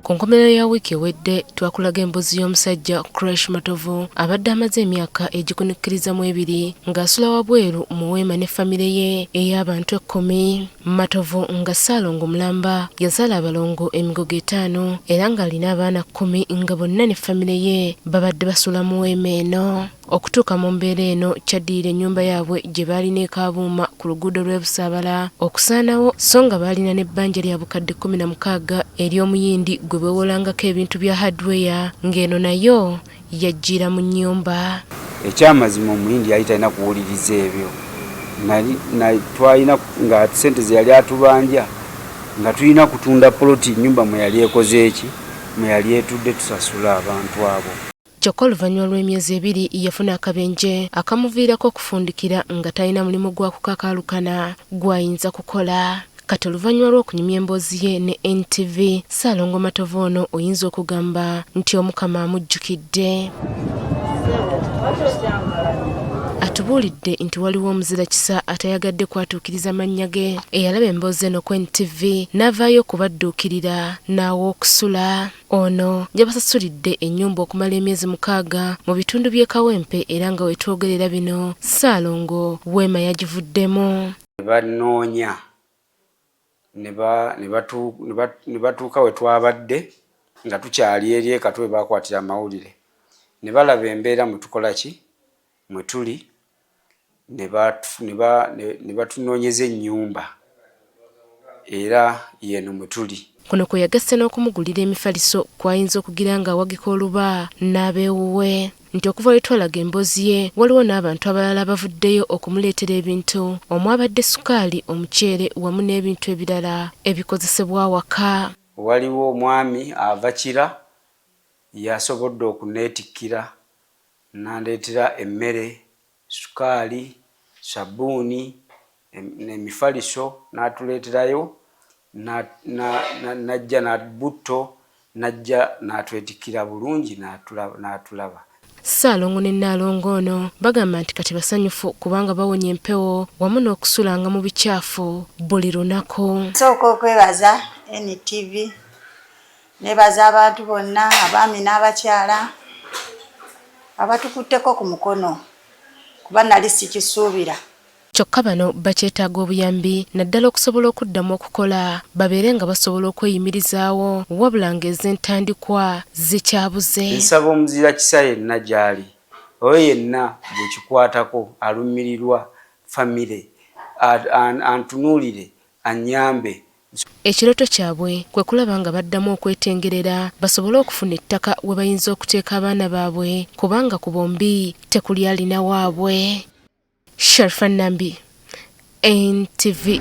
Ku nkomerero ya wiiki ewedde twakulaga emboozi y'omusajja Crash Matovu abadde amaze emyaka egikunukkiriza mu ebiri ng'asula wabweru mu weema ne famire ye ey'abantu ekkumi. Matovu nga Ssaalongo mulamba yazaala abalongo emigogo etaano era ng'alina abaana kkumi nga bonna ne famire ye babadde basula mu weema eno. Okutuuka mu mbeera eno kyaddirira ennyumba yaabwe gye baalina e Kabuuma ku luguudo lw'e Busaabala okusaanawo so nga baalina n'ebbanja lya bukadde 16 ery'Omuyindi gwe beewolangako ebintu bya hardware ng'eno nayo yajjiira mu nnyumba. Ekyamazima Omuyindi yali talina kuwuliriza ebyo. Twalina nga ssente ze yali atubanja nga tulina kutunda poloti ennyumba mwe yali ekoze eki mwe yali etudde tusasule abantu abo. Kyokka oluvannyuma lw'emyezi ebiri yafuna akabenje akamuviirako okufundikira nga talina mulimu gwa kukakaalukana gw'ayinza kukola. Kati oluvannyuma lw'okunyumya emboozi ye ne NTV, Ssaalongo Matovu ono oyinza okugamba nti Omukama amujjukidde. Atubuulidde nti waliwo omuzira kisa atayagadde kwatuukiriza mannya ge eyalaba emboozi eno ku NTV n'avaayo okubadduukirira n'awa okusula. Ono yabasasulidde ennyumba okumala emyezi mukaaga mu bitundu by'e Kawempe era nga wetwogerera bino Ssaalongo weema yagivuddemu. Ne bannoonya ne batuuka we twabadde nga tukyali eri e Katwe we baakwatira amawulire ne balaba embeera mwe tukola ki mwe tuli ne batunoonyeza ennyumba era y'eno mwe tuli. Kuno kwe yagasse n'okumugulira emifaliso kw'ayinza okugira ng'awagika oluba n'ab'ewuwe. Nti okuva lwe twalaga emboozi ye, waliwo n'abantu abalala abavuddeyo okumuleetera ebintu omwabadde ssukaali, omuceere wamu n'ebintu ebirala ebikozesebwa awaka. Waliwo omwami ava Kira yasobodde okuneetikkira n'andeetera emmere, ssukaali, ssabbuuni, emifaliso n'atuleeterayo n'ajja na butto n'ajja n'atwetikkira bulungi n'atulaba. Ssaalongo ne Nnaalongo ono bagamba nti kati basanyufu kubanga bawonye empewo wamu n'okusulanga mu bicaafu buli lunaku. Nsooka okwebaza NTV, nebaza abantu bonna abaami n'abakyala abatukutteko ku mukono kuba nali sikisuubira. Kyokka bano bakyetaaga obuyambi naddala okusobola okuddamu okukola babeere nga basobola okweyimirizaawo wabula ng'ez'entandikwa zikyabuze. Nsaba omuzira kisa yenna gy'ali oyo yenna gwe kikwatako alumirirwa famire antunuulire annyambe. Ekirooto kyabwe kwe kulaba nga baddamu okwetengerera basobole okufuna ettaka we bayinza okuteeka abaana baabwe kubanga ku bombi tekuli alina waabwe. Sharifah Nambi, NTV.